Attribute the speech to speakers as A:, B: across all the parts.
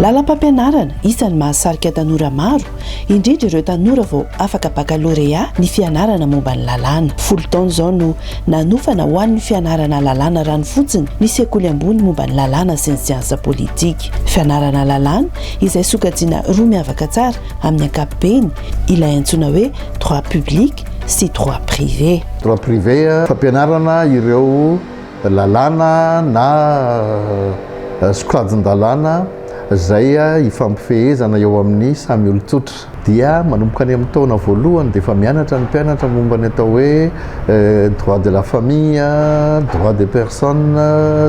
A: Lalam-pampianarana isan'ny mahasarika tanora maro, indrindra ireo tanora vao afaka bakalorea ny fianarana momba ny lalàna. 10 taona izao no nanofana ho an'ny fianarana lalàna ranofotsiny ny sekoly ambony momba ny lalàna sy ny siansa politika. Fianarana lalàna izay sokajiana roa miavaka tsara amin'ny ankapobeny, ilay antsoina hoe droit public sy droit privé.
B: Droit privé, fampianarana ireo lalàna na sokajin-dalàna izay ifampifehezana eo amin'ny samy olon-tsotra. Dia manomboka any amin'ny taona voalohany dia efa mianatra ny mpianatra momba ny atao hoe droit de la famille, droit des personnes,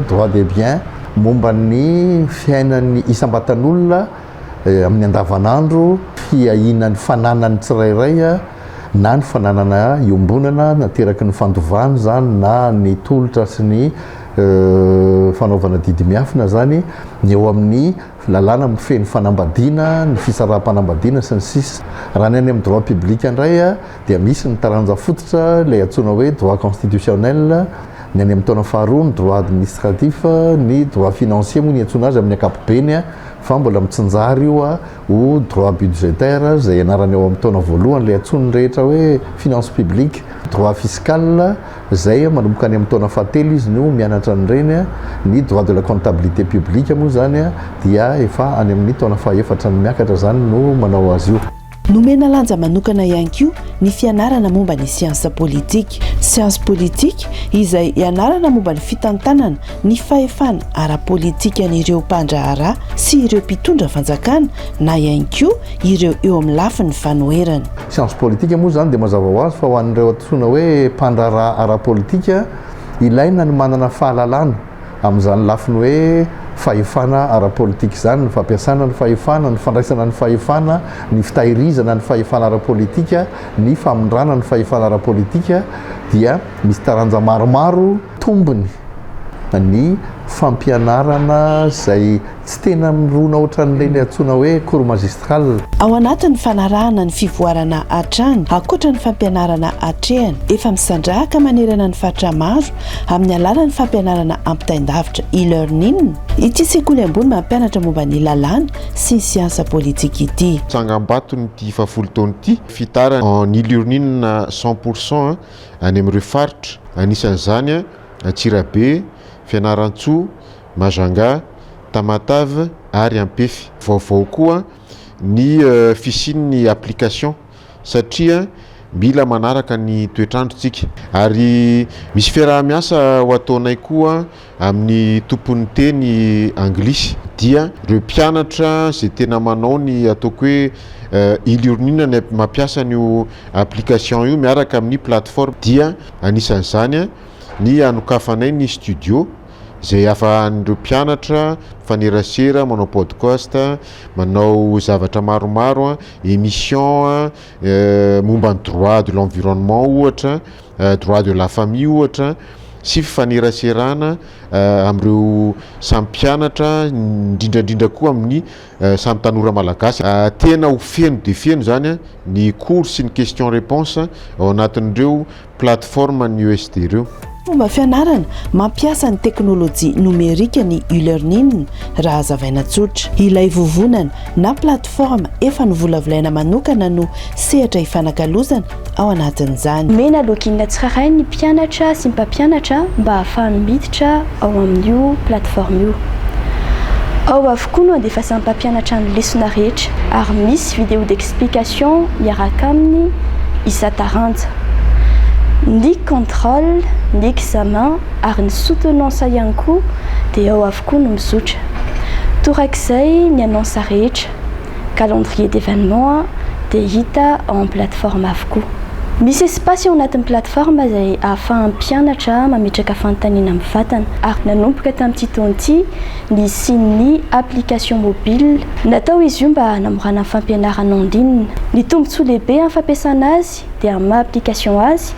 B: droit des biens, momba ny fiainan'ny isam-batan'olona amin'ny andavanandro, fiahiana ny fananan'ny tsirairay na ny fananana iombonana nateraky ny fandovana izany na ny tolotra sy ny fanaovana didy miafina izany, ny eo amin'ny lalàna mifehy ny fanambadiana, ny fisaraham-panambadiana sy ny sisa. Raha ny any amin'ny droit public indray dia misy ny taranja fototra ilay antsoina hoe droit constitutionnel, ny any amin'ny taona faharoa ny droit administratif, ny droit financier moa ny iantsoana azy amin'ny ankapobeny fa mbola mitsinjara io ho droit budgétaire izay ianarany ao amin'ny taona voalohany ilay antsoin'ny rehetra hoe finance publique, droit fiscal izay manomboka any amin'ny taona fahatelo izy no mianatra an'ireny, ny droit de la comptabilité publique moa izany dia efa any amin'ny taona fahaefatra ny miakatra izany no manao azy io.
A: Nomena lanja manokana ihany koa ny fianarana momba ny siansa politika. Siansa politika izay ianarana momba ny fitantanana ny fahefana ara-politikan'ireo mpandraharaha sy ireo mpitondra fanjakana na ihany koa ireo eo amin'ny lafiny fanoherana.
B: Siansa politika moa izany dia mazava ho azy fa ho an'ireo antsoina hoe mpandraharaha ara-politika, ilaina ny manana fahalalana amin'izany lafiny hoe fahefana ara-politika izany, ny fampiasana ny fahefana, ny fandraisana ny fahefana, ny fitahirizana ny fahefana ara-politika, ny famindrana ny fahefana ara-politika dia misy taranja maromaro tombony ny fampianarana izay tsy tena mirona ohatran'ireny antsoina hoe cours magistral.
A: Ao anatin'ny fanarahana ny fivoarana hatrany, ankoatra ny fampianarana atrehana, efa misandrahaka manerana ny faritra maro amin'ny alalan'ny fampianarana ampitain-davitra e-learning, ity sekoly ambony mampianatra momba ny lalàna sy ny siansa politika ity.
C: Tsangambaton'ity fahafolo taona ity, fitarana en e-learning 100% any amin'ireo faritra, anisan'izany Antsirabe, Fianarantsoa, Majunga, Tamatave ary Ampefy. Vaovao koa ny fisian'ny application satria mila manaraka ny toetr'andro tsika. Ary misy fiaraha-miasa ho ataonay koa amin'ny tompon'ny teny anglisy dia ireo mpianatra izay tena manao ny ataoko hoe e-learning ny mampiasa an'io application io miaraka amin'ny plateforme dia anisan'izany ny hanokafanay ny studio izay ahafahan'ireo mpianatra mifanerasera, manao podcast, manao zavatra maromaro, émission momba ny droit de l'environnement ohatra, droit de la famille ohatra sy fifaneraserana amin'ireo samy mpianatra indrindra indrindra koa amin'ny samy tanora malagasy. Tena ho feno dia feno izany ny cours sy ny question réponse ao anatin'ireo plateforme ny ESD ireo.
A: Fomba fianarana mampiasa ny teknolojia nomerika ny e-learning raha hazavaina tsotra. Ilay vovonana na plateforme efa novolavolaina manokana no sehatra ifanakalozana ao anatin'izany.
D: Omena login tsirairay ny mpianatra sy ny mpampianatra mba hahafahany miditra ao amin'io plateforme io. Ao avokoa no andefasan'ny mpampianatra ny lesona rehetra ary misy vidéo d'explication miaraka aminy isan-taranja. Ny contrôle, ny examen ary ny soutenance ihany koa dia ao avokoa no mizotra. Torak'izay ny annonce rehetra, calendrier d'événement dia hita ao amin'ny plateforme avokoa. Misy espace ao anatin'ny plateforme izay ahafahan'ny mpianatra mametraka fanontaniana mivantana ary nanomboka tamin'ity taona ity ny hisian'ny application mobile. Natao izy io mba hanamorana ny fampianarana en ligne. Ny tombontsoa lehibe amin'ny fampiasana azy dia amin'ny maha application azy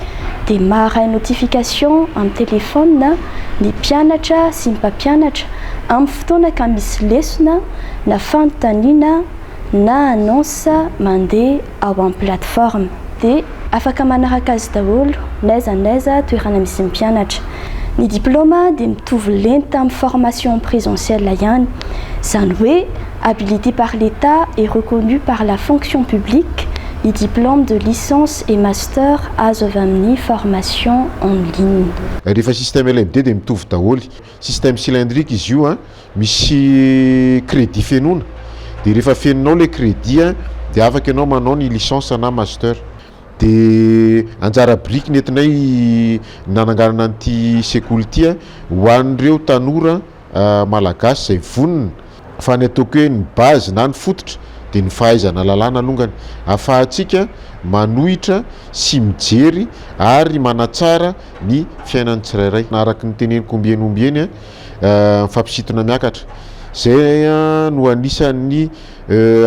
D: dia maharay notification amin'ny téléphone ny mpianatra sy ny mpampianatra amin'ny fotoana ka misy lesona na fanontaniana na annonce mandeha ao amin'ny plateforme. Dia afaka manaraka azy daholo n'aiza n'aiza toerana misy ny mpianatra. Ny diplaoma dia mitovy lenta amin'ny formation en présentiel ihany. Izany hoe. Habilité par l'État et reconnu par la fonction publique ny diplôme de licence et master azo avy amin'ny formation en ligne.
C: Rehefa système LMD dia mitovy daholo. Système cylindrique izy io an, misy crédit fenoina, dia rehefa fenonao ilay crédit an, dia afaka ianao manao ny licence na master. Dia anjara biriky nentinay nananganana an'ity sekoly ity an, ho an'ireo tanora Malagasy izay vonona fa ny ataoko hoe ny base na ny fototra dia ny fahaizana lalàna alongany ahafahantsika manohitra sy mijery ary manatsara ny fiainan'ny tsirairay. Araka ny teneniko ombieny ombieny mifampisintona miakatra. Izay no anisan'ny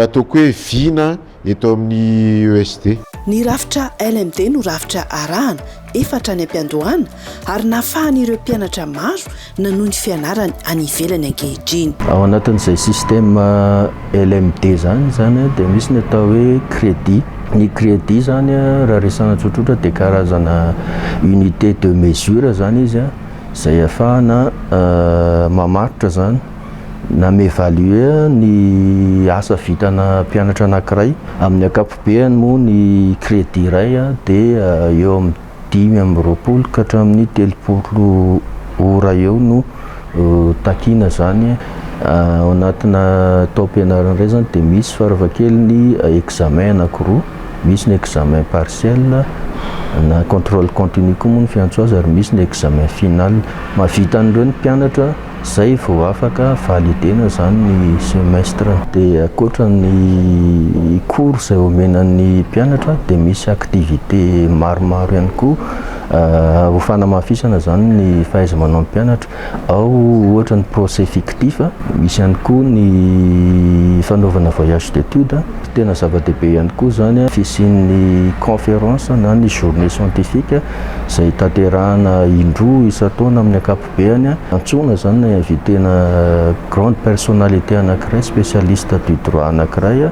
C: ataoko hoe vina eto amin'ny ESD.
A: Ny rafitra LMD no rafitra arahana efa hatrany am-piandohana ary nahafahan'ireo mpianatra maro nanohy ny fianarany any ivelany ankehitriny.
E: Ao anatin'izay système LMD izany izany dia misy ny atao hoe crédit. Ny crédit izany raha resahana tsotsotra dia karazana unité de mesure izany izy izay ahafahana mamaritra izany na mi-évaluer ny asa vitana mpianatra anankiray. Amin'ny ankapobeany moa ny crédit iray dia eo amin'ny 25 ka hatramin'ny 30 ora eo no takiana izany. Ao anatina taom-pianarana iray izany dia misy farafahakeliny examen anankiroa, misy ny examen partiel na contrôle continu koa moa ny fiantso azy ary misy ny examen final. Mahavita an'ireo ny mpianatra Zay vao afaka validena zany ny semestre. Dia ankoatra ny cours izay omena ny mpianatra dia misy activité maromaro ihany koa ho fanamafisana zany ny fahaiza-manao ny mpianatra. Ao ohatra ny procès fictif, misy ihany koa ny fanaovana voyage d'étude. Tena zava-dehibe ihany koa zany fisian'ny conférence na ny journée scientifique izay tanterahana indroa isan-taona amin'ny ankapobeny. Beany antsoina zany na invitena grande personnalité anakiray spécialiste du droit anakiray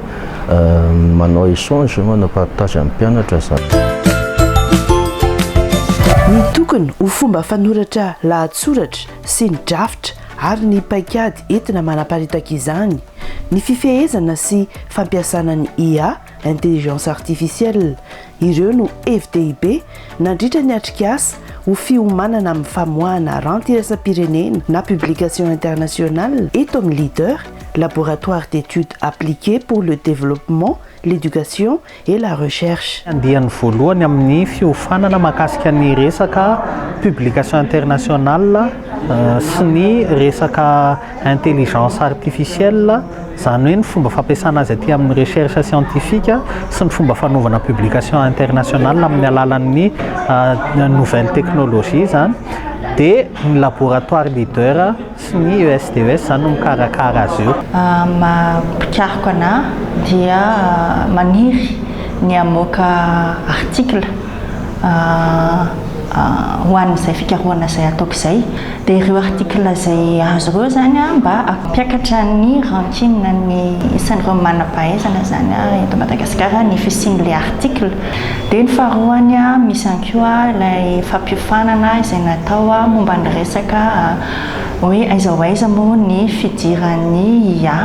E: manao échange manao partage amin'ny mpianatra zany.
A: Ny tokony ho fomba fanoratra lahatsoratra sy ny drafitra ary ny paikady entina manaparitaka izany, ny fifehezana sy fampiasana ny IA, Intelligence Artificielle, Ireo no hevi-dehibe nandritra ny atrikasa ho fiomanana amin'ny famoahana ranty iraisam-pirenena na publication internationale eto amin'ny Leader, Laboratoire d'études appliquées pour le développement, l'éducation et la recherche.
F: Andiany voalohany amin'ny fiofanana mahakasika ny resaka publication internationale sy ny resaka intelligence artificielle, izany hoe ny fomba fampiasana azy aty amin'ny recherche scientifique sy ny fomba fanaovana publication internationale amin'ny alalan'ny nouvelle technologie izany, dia ny laboratoire leader sy ny ESDES izany no mikarakara azy io.
G: Maha mpikaroka anà dia maniry ny hamoaka article ho an'izay fikarohana izay ataoko izay. Dia ireo article izay azo ireo izany mba hampiakatra ny ranking ny isan'ireo manam-pahaizana izany eto Madagasikara ny fisian'ilay article. Dia ny faharoany misy ihany koa ilay fampiofanana izay natao momba ny resaka hoe aiza ho aiza moa ny fidiran'ny IA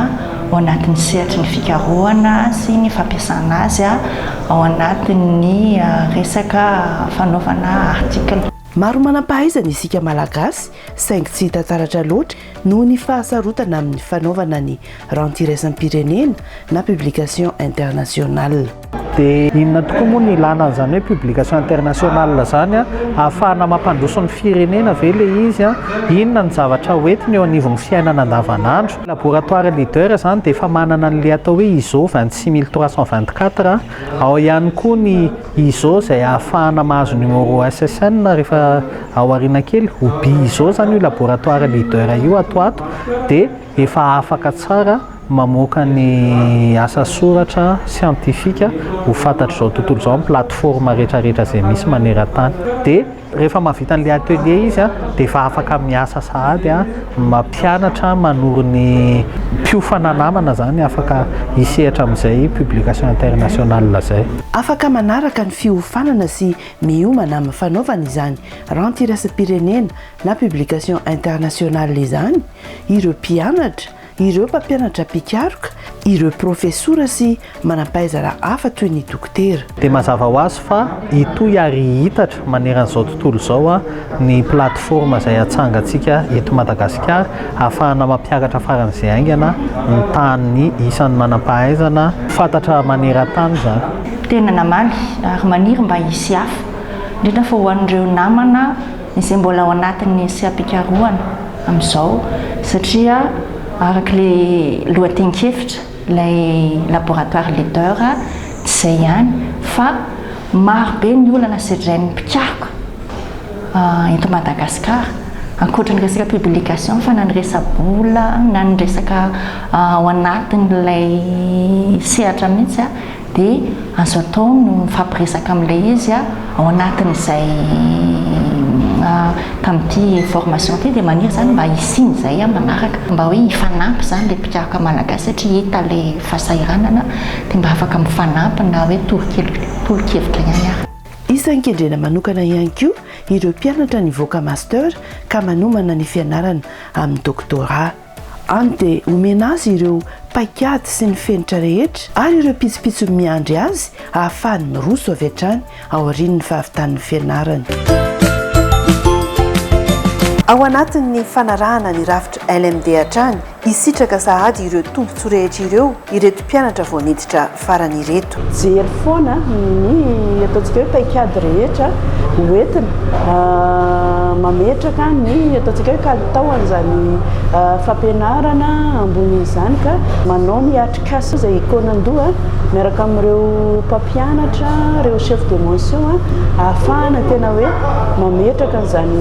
G: ao anatin'ny sehatry ny fikarohana sy ny fampiasana azy ao anatin'ny resaka fanaovana article.
A: Maro manam-pahaizana isika Malagasy saingy tsy hita taratra loatra noho ny fahasarotana amin'ny fanaovana ny ranty iraisam-pirenena na publication internationale.
F: Dia inona tokoa moa ny ilana an'izany hoe publication internationale izany? Ahafahana mampandroso ny firenena ve ilay izy? Inona ny zavatra hoentiny eo anivon'ny fiainana andavanandro? Laboratoire Leader izany dia efa manana an'ilay atao hoe ISO 26324, ao ihany koa ny ISO izay ahafahana mahazo numéro SSN rehefa ao aoriana kely, ho bi ISO izany io laboratoire leader io ato ho ato dia efa afaka tsara mamoaka ny asa soratra siantifika ho fantatr'izao tontolo izao amin'ny plateforme rehetra rehetra izay misy maneran-tany. Dia Rehefa mahavita an'ilay atelier izy dia efa afaka miasa sahady, mampianatra, manoro ny mpiofana namana izany afaka hisehatra amin'izay publication internationale izay.
A: Afaka manaraka ny fiofanana sy miomana amin'ny fanaovana izany ranty iraisam-pirenena na publication internationale izany ireo mpianatra. ireo mpampianatra mpikaroka, ireo profesora sy manampahaizana hafa toy ny dokotera.
F: Dia mazava ho azy fa hitohy ary hihitatra maneran'izao tontolo izao ny plateforme izay hatsangantsika eto Madagasikara hahafahana mampiakatra faran'izay haingana ny tahan'ny isan'ny manampahaizana fantatra maneran-tany izany.
G: Tena namaly ary maniry mba hisy hafa, indrindra fa ho an'ireo namana izay mbola ao anatin'ny seha-pikarohana amin'izao satria araka ilay lohatenin-kevitra, ilay laboratoire leader, tsy izay ihany fa maro be ny olana sedrain'ny mpikaroka eto Madagasikara, ankoatra ny resaka publication fa na ny resa-bola na ny resaka ao anatin'ilay sehatra mihitsy dia azo atao ny mifampiresaka amin'ilay izy ao anatin'izay tamin'ity formation ity dia maniry izany mba hisian'izay manaraka mba hoe hifanampy izany ilay mpikaroka malagasy satria hita ilay fahasahiranana dia mba afaka mifanampy na hoe tolo-kevitra ihany ary.
A: Isan'ny kendrena manokana ihany koa ireo mpianatra nivoaka Master ka manomana ny fianarana amin'ny Doctorat. Any dia omena azy ireo paikady sy ny fenitra rehetra ary ireo pitsopitsony miandry azy ahafahany miroso avy hatrany aorian'ny fahavitan'ny fianarany. Ao anatin'ny fanarahana ny rafitra LMD hatrany, hisitraka sahady ireo tombontsoa rehetra ireo ireto mpianatra vao niditra farany ireto.
H: Jery foana ny ataontsika hoe paikady rehetra hoentina mametraka ny ataontsika hoe kalitaon'izany fampianarana ambony izany ka manao ny atrikasa izay hikaonan-doha miaraka amin'ireo mpampianatra, ireo chef de mention ahafahana tena hoe mametraka an'izany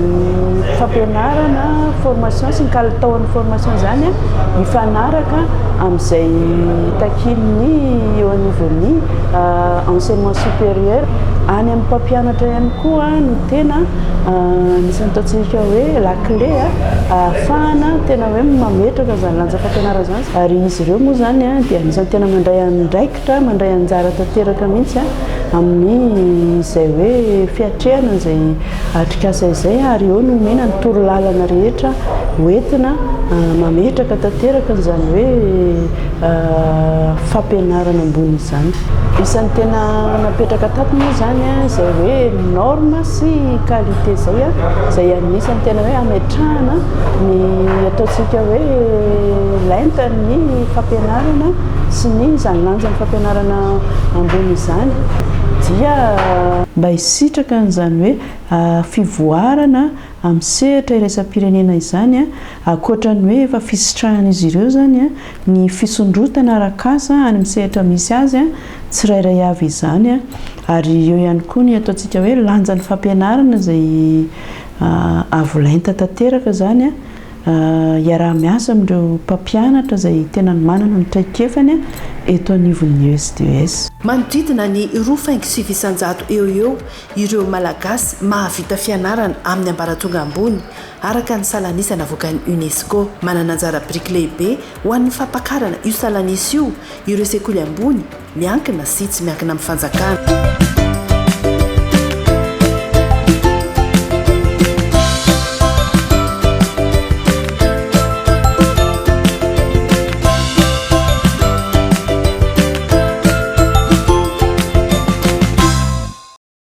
H: fampianarana, formation sy ny kalitaon'ny formation izany hifanaraka amin'izay takian'ny eo anivon'ny enseignement supérieur. Any amin'ny mpampianatra ihany koa no tena anisan'ny ataontsika hoe la clé ahafahana tena hoe mametraka izany lanja fampianarana izany ary izy ireo moa izany dia anisan'ny tena mandray andraikitra, mandray anjara tanteraka mihitsy amin'ny izay hoe fiatrehana izay atrikasa izay ary eo no omena ny torolalana rehetra hoentina mametraka tanteraka an'izany hoe fampianarana ambony izany. Isan'ny tena napetraka tato moa izany izay hoe norme sy qualité izay, izay anisan'ny tena hoe ametrahana ny ataontsika hoe lentan'ny fampianarana sy ny izany lanjan'ny fampianarana ambony izany dia
I: mba hisitraka an'izany hoe fivoarana amin'ny sehatra iraisam-pirenena izany, ankoatra ny hoe efa fisitrahan'izy ireo izany ny fisondrotana arak'asa any amin'ny sehatra misy azy tsirairay avy izany, ary eo ihany koa ny ataontsika hoe lanjan'ny fampianarana izay avo lenta tanteraka izany. Hiaraha-miasa amin'ireo mpampianatra izay tena manana ny traikefany eto anivon'ny ESDES.
A: Manodidina ny roa faingo 9% eo ho eo ireo Malagasy mahavita fianarana amin'ny ambaratonga ambony, araka ny salanisa navoakan'ny Unesco. Manana anjara biriky lehibe ho an'ny fampakarana io salanisa io ireo sekoly ambony miankina sy tsy miankina amin'ny fanjakana.